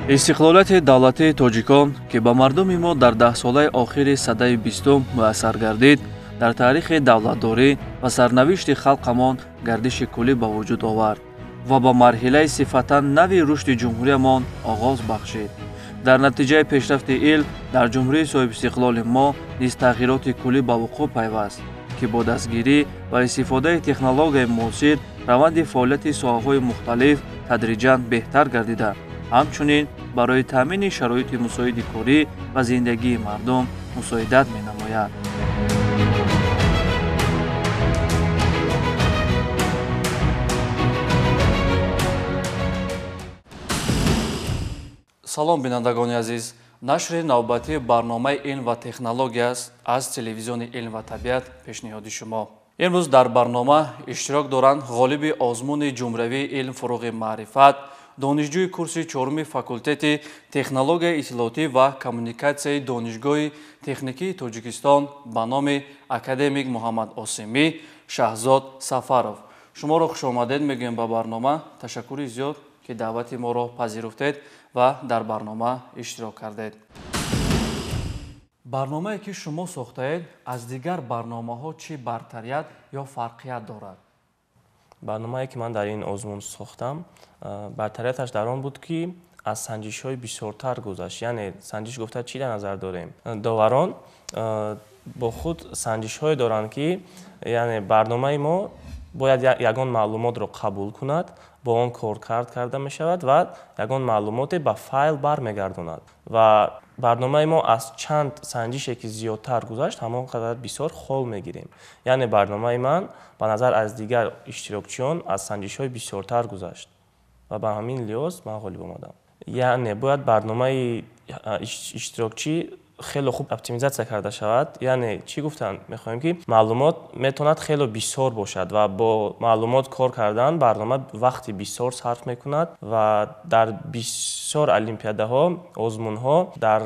Истиқлолияти давлатии тоҷикон, ки ба мардуми мо дар даҳсолаи охири садаи бистум муяссар гардид, дар таърихи давлатдорӣ ва сарнавишти халқамон гардиши куллӣ ба вуҷуд овард ва ба марҳилаи сифатан нави рушди ҷумҳуриямон оғоз бахшид. Дар натиҷаи пешрафти илм дар ҷумҳурии соҳибистиқлоли мо низ тағйироти куллӣ ба вуқӯъ пайваст, ки бо дастгирӣ ва истифодаи технологияи муосир раванди фаъолияти соҳаҳои мухталиф тадриҷан беҳтар гардида, ҳамчунин барои таъмини шароити мусоиди корӣ ва зиндагии мардум мусоидат менамояд. Салом, бинандагони азиз! Нашри навбатии барномаи илм ва технология аст аз телевизиони илм ва табиат пешниҳоди шумо. Имрӯз дар барнома иштирок доранд ғолиби озмуни ҷумҳуриявии илм фуруғи маърифат, донишҷӯи курси чоруми факултети технологияи иттилоотӣ ва коммуникатсияи Донишгоҳи техникии Тоҷикистон ба номи академик Муҳаммад Осимӣ Шаҳзод Сафаров. Шуморо хушомадед мегӯем ба барнома. Ташаккури зиёд, ки даъвати моро пазируфтед ва дар барнома иштирок кардед. Барномае, ки шумо сохтаед, аз дигар барномаҳо чӣ бартарият ё фарқият дорад? Барномае, ки ман дар ин озмун сохтам, бартарияташ дар он буд, ки аз санҷишҳои бисёртар гузашт. Яъне санҷиш гуфта чӣ дар назар дорем? Доварон бо худ санҷишҳое доранд, ки яъне барномаи мо бояд ягон маълумотро қабул кунад, бо он коркард карда мешавад ва ягон маълумоте ба файл бармегардонад. Ва барномаи мо аз чанд санҷише ки зиёдтар гузашт, ҳамон қадар бисёр хол мегирем. Яъне барномаи ман ба назар аз дигар иштирокчиён аз санҷишҳои бисёртар гузашт ва ба ҳамин лиҳоз ман ғолиб омадам. Яъне бояд барномаи иштирокчӣ хеле хуб оптимизатсия карда шавад. Яъне чӣ гуфтан мехоҳем, ки маълумот метавонад хеле бисёр бошад ва бо маълумот кор кардан барнома вақти бисёр сарф мекунад ва дар бисёр олимпиадаҳо, озмунҳо дар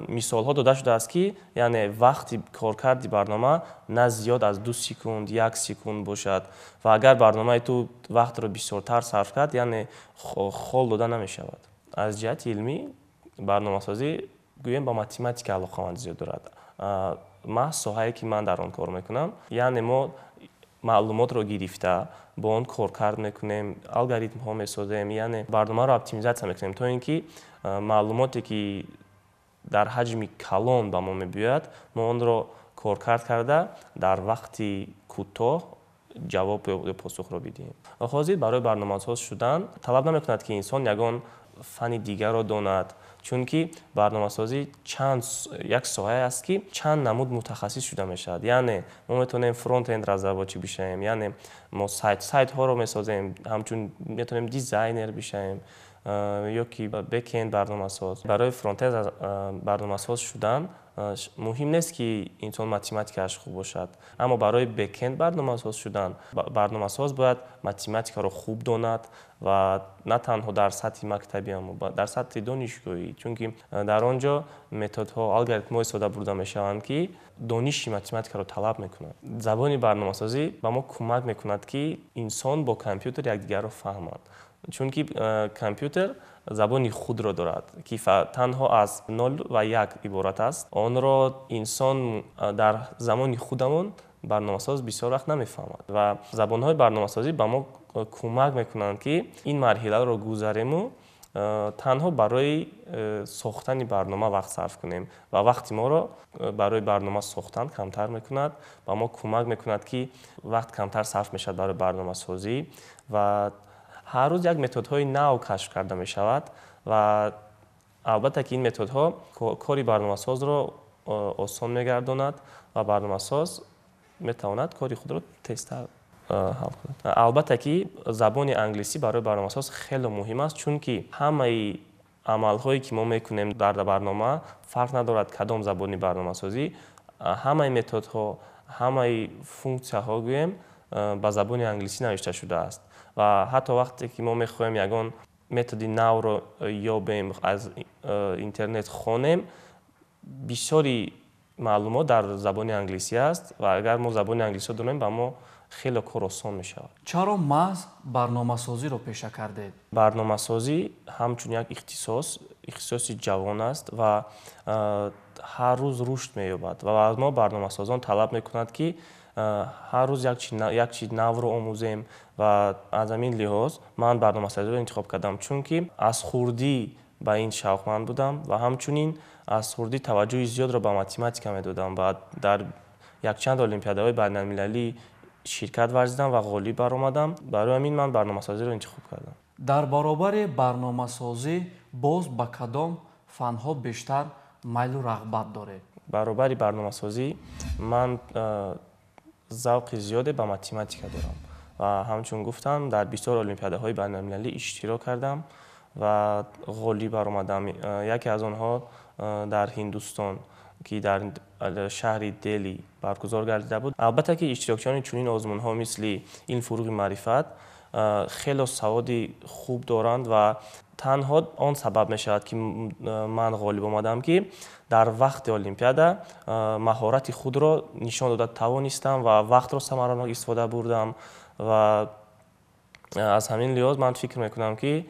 мисолҳо дода шудааст, ки яъне вақти коркарди барнома на зиёд аз 2 секунд, 1 секунд бошад ва агар барномаи ту вақтро бисёртар сарф кард, яъне хол дода намешавад. Аз ҷиҳати илмӣ барномасозӣ гӯем ба математика алоқаманд зиёд дорад. Маҳз соҳае, ки ман дар он кор мекунам, яъне мо маълумотро гирифта бо он коркард мекунем, алгоритмҳо месозем, яъне барномаро оптимизатсия мекунем, то ин ки маълумоте, ки дар ҳаҷми калон ба мо мебиёяд, мо онро коркард карда дар вақти кӯтоҳ ҷавоб ё посухро бидиҳем. Ҳозир барои барномасоз шудан талаб намекунад, ки инсон ягон фани дигарро донад, чунки барномасозӣ як соҳае аст, ки чанд намуд мутахассис шуда мешавад. Яъне мо метавонем фронтенд разработчик бишавем, яъне мо сайтҳоро месозем, ҳамчун метавонем дизайнер бишавем ё ки бекенд барномасоз. Барои фронтенд барномасоз шудан муҳим нест, ки инсон математикааш хуб бошад, аммо барои бекенд барномасоз шудан барномасоз бояд математикаро хуб донад ва на танҳо дар сатҳи мактабӣ, аммо дар сатҳи донишгоҳӣ, чунки дар он ҷо методҳо, алгоритмҳое истифода бурда мешаванд, ки дониши математикаро талаб мекунанд. Забони барномасозӣ ба мо кӯмак мекунад, ки инсон бо компютер якдигарро фаҳмад, чунки компютер забони худро дорад, ки танҳо аз 0 ва 1 иборат аст. Онро инсон дар замони худамон барномасоз бисёр вақт намефаҳмад ва забонҳои барномасозӣ ба мо кӯмак мекунанд, ки ин марҳиларо гузарему танҳо барои сохтани барнома вақт сарф кунем ва вақти моро барои барнома сохтан камтар мекунад, ба мо кӯмак мекунад, ки вақт камтар сарф мешавад барои барномасозӣ ва ҳар рӯз як методҳои нав кашф карда мешавад ва албатта ки ин методҳо кори барномасозро осон мегардонад ва барномасоз метавонад кори худро тезтар ҳал кунад. Албатта ки забони англисӣ барои барномасоз хеле муҳим аст, чунки ҳамаи амалҳое, ки мо мекунем дар барнома, фарқ надорад кадом забони барномасозӣ, ҳамаи методҳо, ҳамаи функсияҳо гӯем ба забони англисӣ навишта шудааст ва ҳатто вақте ки мо мехоҳем ягон методи навро ёбем, аз интернет хонем, бисёри маълумот дар забони англисӣ аст ва агар мо забони англисиро донем, ба мо Хеле кор осон мешавад. Чаро маҳз барномасозиро пеша кардед? Барномасозӣ ҳамчун як ихтисос, ихтисоси ҷавон аст ва ҳар рӯз рушд меёбад ва аз мо барномасозон талаб мекунад, ки ҳар рӯз як чиз навро омӯзем ва аз ҳамин лиҳоз ман барномасозиро интихоб кардам, чунки аз хурдӣ ба ин шавқманд будам ва ҳамчунин аз хурдӣ таваҷҷӯҳи зиёдро ба математика медодам ва дар якчанд олимпиадаҳои байналмилалӣ ширкат варзидам ва ғолиб баромадам. Барои ҳамин ман барномасозиро интихоб кардам. Дар баробари барномасозӣ боз ба кадом фанҳо бештар майлу рағбат доред? Баробари барномасозӣ ман завқи зиёде ба математика дорам ва ҳамчун гуфтам, дар бисёр олимпиадаҳои байналмилалӣ иштирок кардам ва ғолиб баромадам. Яке аз онҳо дар Ҳиндустон, ки дар шаҳри Дели баргузор гардида буд. Албатта ки иштирокчиёни чунин озмунҳо мисли илм, фуруғи маърифат хело саводи хуб доранд ва танҳо он сабаб мешавад, ки ман ғолиб омадам, ки дар вақти олимпиада маҳорати худро нишон дода тавонистам ва вақтро самаранок истифода бурдам ва аз ҳамин лиҳоз ман фикр мекунам, ки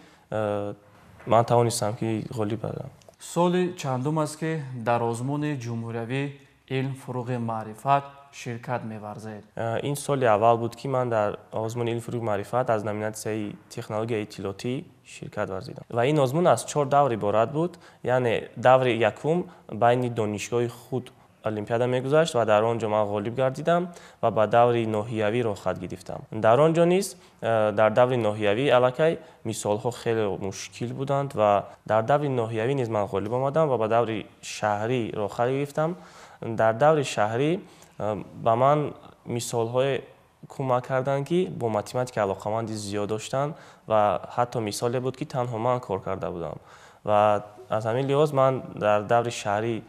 ман тавонистам, ки ғолиб гардам. Соли чандум аст, ки дар озмуни ҷумҳуриявӣ илм, фуруғи маърифат ширкат меварзед? Ин соли аввал буд, ки ман дар озмуни илм, фуруғи маърифат аз номинатсияи технологияи иттилоотӣ ширкат варзидам ва ин озмун аз чор давр иборат буд. Яъне даври якум байни донишгоҳи худ олимпиада мегузашт ва дар он ҷо ман ғолиб гардидам ва ба даври ноҳиявӣ роҳхат гирифтам. Дар он ҷо низ дар даври ноҳиявӣ аллакай мисолҳо хеле мушкил буданд ва дар даври ноҳиявӣ низ ман ғолиб омадам ва ба даври шаҳрӣ роҳхат гирифтам. Дар даври шаҳрӣ ба ман мисолҳое кӯмак карданд, ки бо математика алоқаманди зиёд доштанд ва ҳатто мисоле буд, ки танҳо ман кор карда будам ва аз ҳамин лиҳоз ман дар даври шаҳрӣ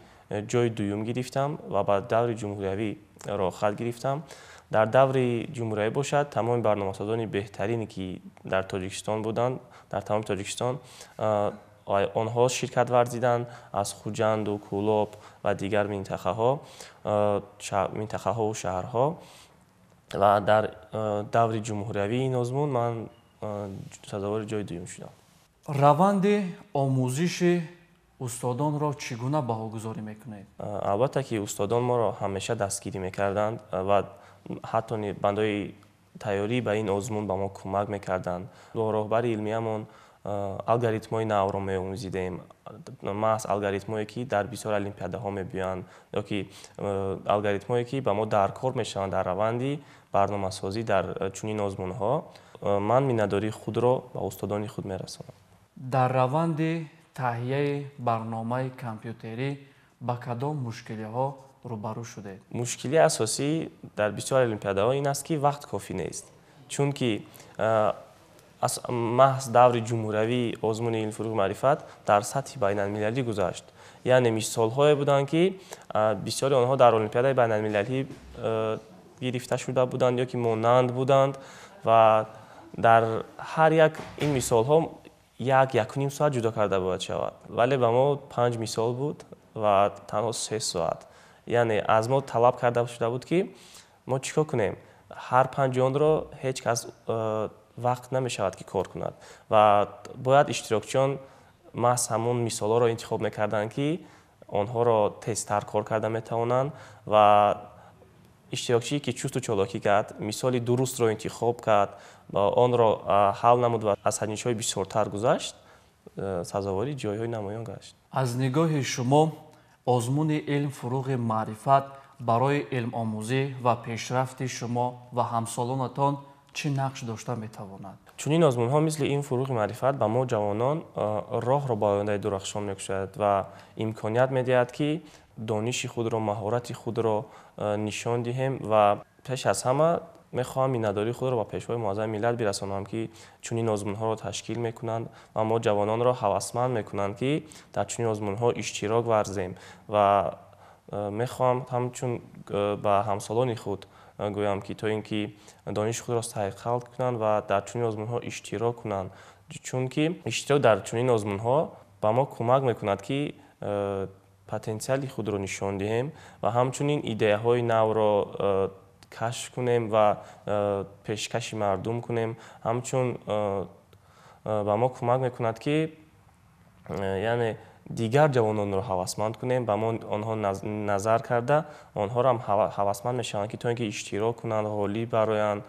ҷои дуюм гирифтам ва ба даври ҷумҳуриявӣ роҳхат гирифтам. Дар даври ҷумҳуриявӣ бошад, тамоми барномасозони беҳтарине, ки дар Тоҷикистон буданд, дар тамоми Тоҷикистон онҳо ширкат варзиданд, аз Хуҷанду Кӯлоб ва дигар минтақаҳову шаҳрҳо ва дар даври ҷумҳуриявии ин озмун ман сазовори ҷои дуюм шудам. Раванди омӯзиши устодонро чӣ гуна баҳогузорӣ мекунед? Албатта ки устодон моро ҳамеша дастгирӣ мекарданд ва ҳатто бандҳои тайёрӣ ба ин озмун ба мо кӯмак мекарданд. Бо роҳбари илмиямон алгоритмҳои навро меомӯзидем, маҳз алгоритмҳое, ки дар бисёр олимпиадаҳо мебиёянд ё ки алгоритмҳое, ки ба мо даркор мешаванд дар раванди барномасозӣ дар чунин озмунҳо. Ман миннатдории худро ба устодони худ мерасонам. Дар раванди таҳияи барномаи компютерӣ ба кадом мушкилиҳо рӯбарӯ шудед? Мушкилии асосӣ дар бисёр олимпиадаҳо ин аст, ки вақт кофӣ нест, чунки маҳз даври ҷумҳуриявии озмуни илм, фуруғи маърифат дар сатҳи байналмилалӣ гузашт. Яъне мисолҳое буданд, ки бисёри онҳо дар олимпиадаи байналмилалӣ гирифта шуда буданд ё ки монанд буданд ва дар ҳар як ин мисолҳо як якуним соат ҷудо карда бояд шавад, вале ба мо панҷ мисол буд ва танҳо 3 соат. Яъне аз мо талаб карда шуда буд, ки мо чӣ кор кунем. Ҳар панҷи онро ҳеҷ кас вақт намешавад, ки кор кунад ва бояд иштирокчиён маҳз ҳамон мисолҳоро интихоб мекарданд, ки онҳоро тезтар кор карда метавонанд ва иштирокчие, ки чусту чолокӣ кард, мисоли дурустро интихоб кард, онро ҳал намуд ва аз санҷишҳои бисёртар гузашт, сазовори ҷойҳои намоён гашт. Аз нигоҳи шумо озмуни илм, фуруғи маърифат барои илмомӯзӣ ва пешрафти шумо ва ҳамсолонатон чӣ нақш дошта метавонад? Чунин озмунҳо мисли илм, фуруғи маърифат ба мо ҷавонон роҳро ба ояндаи дурахшон мекушояд ва имконият медиҳад, ки дониши худро, маҳорати худро нишон диҳем. Ва пеш аз ҳама мехоҳам миннатдории худро ба Пешвои муаззами миллат бирасонам, ки чунин озмунҳоро ташкил мекунанд ва мо ҷавононро ҳавасманд мекунанд, ки дар чунин озмунҳо иштирок варзем. Ва мехоҳам ҳамчун ба ҳамсолони худ гӯям, ки то ин ки дониши худро сайқал кунанд ва дар чунин озмунҳо иштирок кунанд, чунки иштирок дар чунин озмунҳо ба мо кӯмак мекунад, ки потенсиали худро нишон диҳем ва ҳамчунин идеяҳои навро. кашф кунем ва пешкаши мардум кунем. Ҳамчун ба мо кӯмак мекунад, ки яъне дигар ҷавононро ҳавасманд кунем, ба мо онҳо назар карда, онҳоро ҳам ҳавасманд мешаванд, ки то ин ки иштирок кунанд, ғолиб бароянд.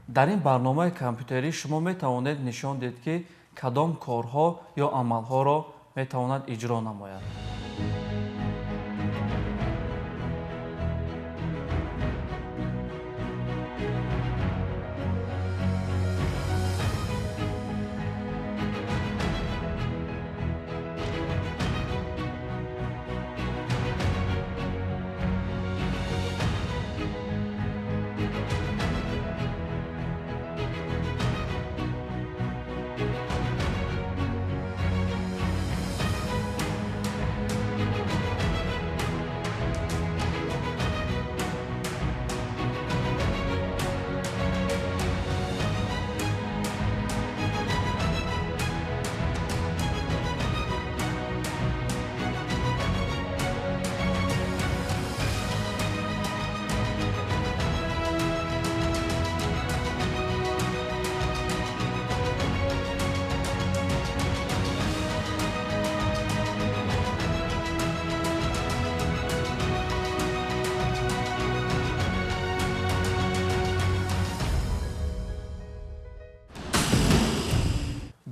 Дар ин барномаи компютерӣ шумо метавонед нишон диҳед, ки кадом корҳо ё амалҳоро метавонад иҷро намояд.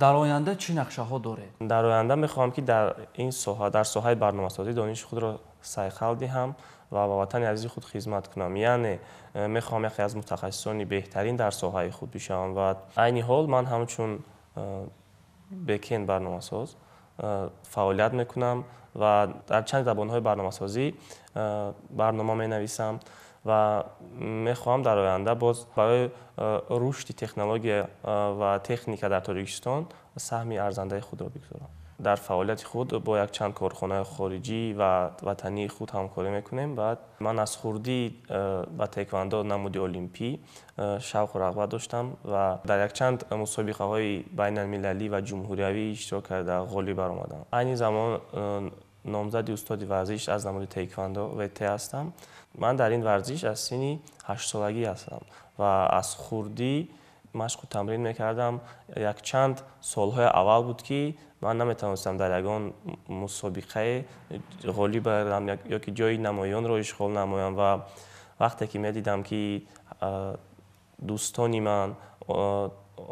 Дар оянда чӣ нақшаҳо доред? Дар оянда мехоҳам, ки дар ин соҳа, дар соҳаи барномасозӣ дониши худро сайқал диҳам ва ба ватани азизи худ хизмат кунам. Яъне мехоҳам яке аз мутахассисони беҳтарин дар соҳаи худ бишавам ва айни ҳол ман ҳамчун бекенд барномасоз фаъолият мекунам ва дар чанд забонҳои барномасозӣ барнома менависам ва мехоҳам дар оянда боз барои рушди технология ва техника дар Тоҷикистон саҳми арзандаи худро бигузорам. Дар фаъолияти худ бо якчанд корхонаи хориҷӣ ва ватании худ ҳамкорӣ мекунем. Баъд ман аз хурдӣ ба таеквондо намуди олимпӣ шавқу рағбат доштам ва дар якчанд мусобиқаҳои байналмилалӣ ва ҷумҳуриявӣ иштирок карда ғолиб баромадам. Айни замон номзади устоди варзиш аз намуди таеквондо ВТ ҳастам. Ман дар ин варзиш аз синни 8-солагӣ ҳастам ва аз хурдӣ машқу тамрин мекардам. Якчанд солҳои аввал буд, ки ман наметавонистам дар ягон мусобиқае ғолиб барам ё ки ҷои намоёнро ишғол намоям ва вақте ки медидам, ки дӯстони ман,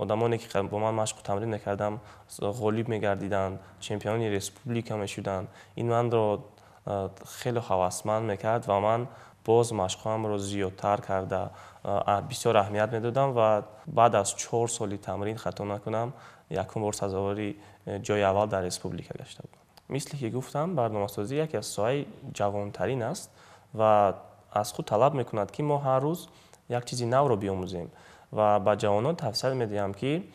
одамоне ки бо ман машқу тамрин мекардам, ғолиб мегардиданд, чемпиони республика мешуданд, ин манро хеле ҳавасманд мекард ва ман боз машқҳоамро зиёдтар карда бисёр аҳамият медодам ва баъд аз 4 соли тамрин, хато накунам, якум бор сазовори ҷои аввал дар республика гашта будам. Мисли ки гуфтам, барномасозӣ яке аз соҳаи ҷавонтарин аст ва аз худ талаб мекунад, ки мо ҳар рӯз як чизи навро биомӯзем ва ба ҷавонон тавсия медиҳам, ки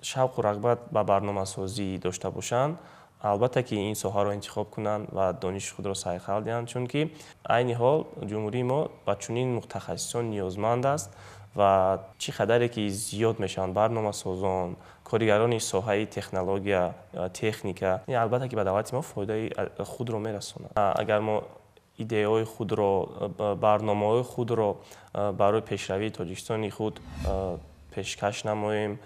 шавқу рағбат ба барномасозӣ дошта бошанд, албатта ки ин соҳаро интихоб кунанд ва дониши худро сайқал диҳанд, чунки айни ҳол ҷумҳурии мо ба чунин мутахассисон ниёзманд аст ва чӣ қадаре ки зиёд мешаванд барномасозон, коригарони соҳаи технология, техника, ин албатта ки ба давлати мо фоидаи худро мерасонад. Агар мо идеяҳои худро, барномаҳои худро барои пешравии Тоҷикистони худ пешкаш намоем,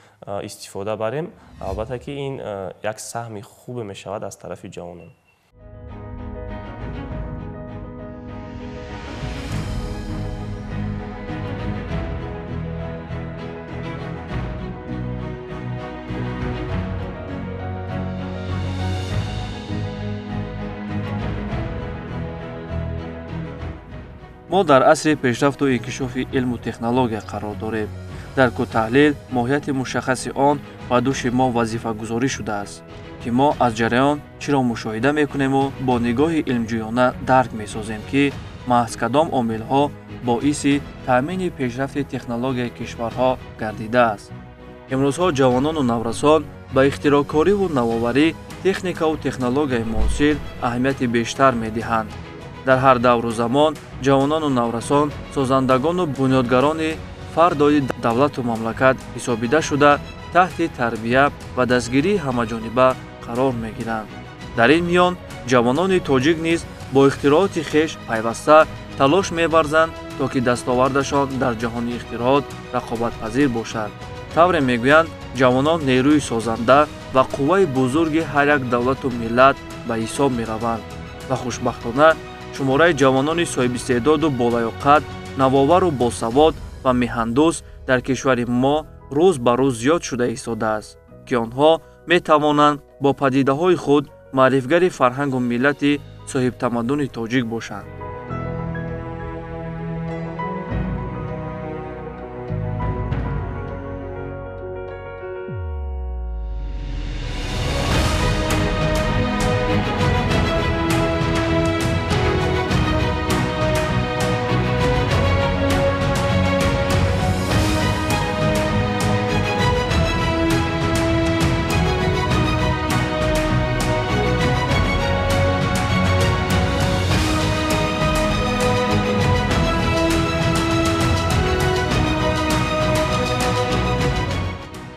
истифода барем, албатта ки ин як саҳми хубе мешавад аз тарафи ҷавонон. Мо дар асри пешрафту инкишофи илму технология қарор дорем. Дарку таҳлил моҳияти мушаххаси он ба дӯши мо вазифагузорӣ шудааст, ки мо аз ҷараён чиро мушоҳида мекунему бо нигоҳи илмҷӯёна дарк месозем, ки маҳз кадом омилҳо боиси таъмини пешрафти технологияи кишварҳо гардидааст. Имрӯзҳо ҷавонону наврасон ба ихтироъкориву навоварӣ, техникаву технологияи муосир аҳамияти бештар медиҳанд. Дар ҳар давру замон ҷавонону наврасон созандагону бунёдгарони фардои давлату мамлакат ҳисобида шуда, таҳти тарбия ва дастгирии ҳамаҷониба қарор мегиранд. Дар ин миён ҷавонони тоҷик низ бо ихтирооти хеш пайваста талош меварзанд, то ки дастовардашон дар ҷаҳони ихтироот рақобатпазир бошад. Тавре мегӯянд, ҷавонон нерӯи созанда ва қувваи бузурги ҳар як давлату миллат ба ҳисоб мераванд ва хушбахтона шумораи ҷавонони соҳибистеъдоду болаёқат, навовару босавод ва меҳандӯст дар кишвари мо рӯз ба рӯз зиёд шуда истодааст, ки онҳо метавонанд бо падидаҳои худ маърифгари фарҳангу миллати соҳибтамаддуни тоҷик бошанд.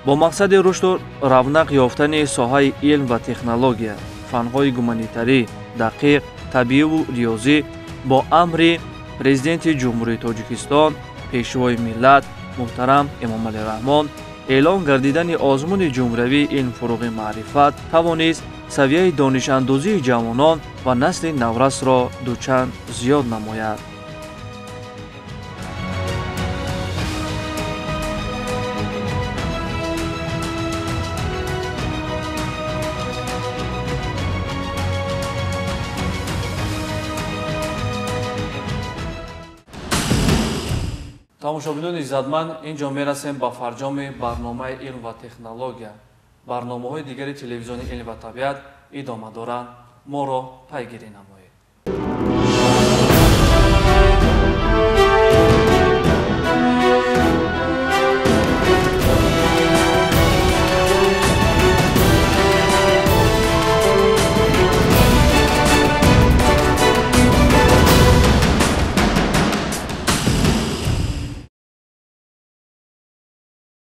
Бо мақсади рушду равнақ ёфтани соҳаи илм ва технология, фанҳои гуманитарӣ, дақиқ, табииву риёзӣ бо амри Президенти Ҷумҳурии Тоҷикистон, Пешвои миллат муҳтарам Эмомалӣ Раҳмон эълон гардидани озмуни ҷумҳуриявии илм фуруғи маърифат тавонист савияи донишандӯзии ҷавонон ва насли наврасро дучанд зиёд намояд. Тамошобинони иззатманд, ин ҷо мерасем ба фарҷоми барномаи илм ва технология. Барномаҳои дигари телевизиони илм ва табиат идома доранд. Моро пайгирӣ намоед.